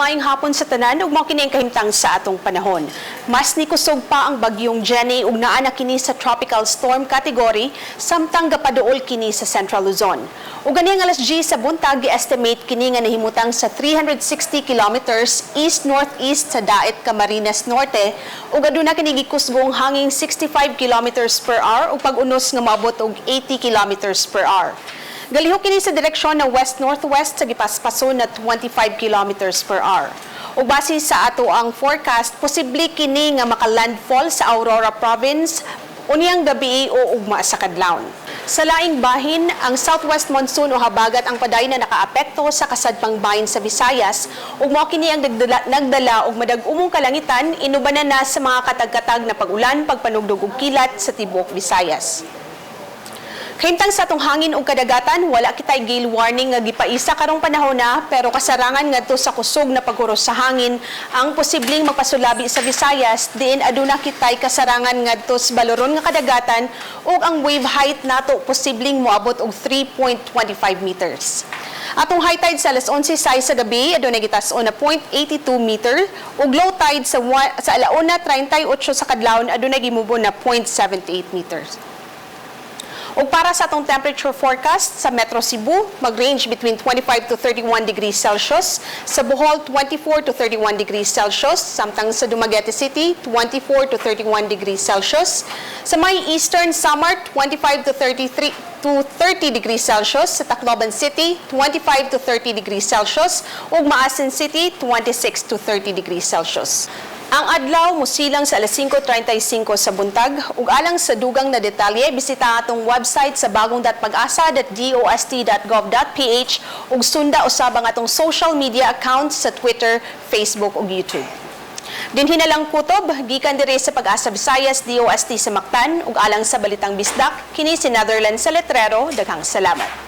Maayong hapon sa tanan ug mao kini ang kahimtang sa atong panahon. Mas nikusog pa ang bagyong Jenny ug naa na kini sa tropical storm category samtang gapaduol kini sa Central Luzon. Ug ganihang alas 10 sa buntag, gi-estimate kini nga nahimutang sa 360 kilometers east-northeast sa Daet, Camarines Norte ug aduna kini gikusgong hanging 65 kilometers per hour ug pag-unos nga moabot og 80 kilometers per hour. Galihok kini sa direksyon na west-northwest sa gipaspason na 25 kilometers per hour. Ug base sa atoang forecast, posible kini nga makalandfall sa Aurora Province unyang gabi o ugma sa kadlawon. Sa laing bahin, ang southwest monsoon o habagat ang padayon na nakaapekto sa kasadpang bahin sa Visayas ug mao kini ang nagdala og madag-umong kalangitan inubanan na sa mga katag-katag na pag-ulan, pagpanugdog ug kilat sa tibuok Visayas. Kahimtang sa atong hangin ug kadagatan, wala kitay gale warning nga gipaisa karong panahon na, pero kasarangan ngadto sa kusog na paghuros sa hangin ang posibleng magpasulabi sa Visayas, diin aduna kitay kasarangan ngadto sa baloron nga kadagatan ug ang wave height nato posibleng moabot og 3.25 meters. Atong high tide sa alas 11:06 sa gabi adunay gitas-on na 0.82 meter ug low tide sa alauna 38 sa kadlawon adunay gimubon na 0.78 meters. Ug para sa atong temperature forecast sa Metro Cebu, mag-range between 25 to 31 degrees Celsius, sa Bohol 24 to 31 degrees Celsius, samtang sa Dumaguete City 24 to 31 degrees Celsius, sa may Eastern Samar 25 to 33 to 30 degrees Celsius, sa Tacloban City 25 to 30 degrees Celsius, ug Maasin City 26 to 30 degrees Celsius. Ang adlaw musilang sa alas 5:35 sa buntag ug alang sa dugang na detalye, bisita ang atong website sa bagong.pagasa.dost.gov.ph ug sunda usab ang atong social media accounts sa Twitter, Facebook ug YouTube. Dinhi na lang kutob gikan diri sa Pag-asa Visayas, DOST sa Mactan ug alang sa Balitang Bisdak, kini si Netherlands sa Letrero. Daghang salamat.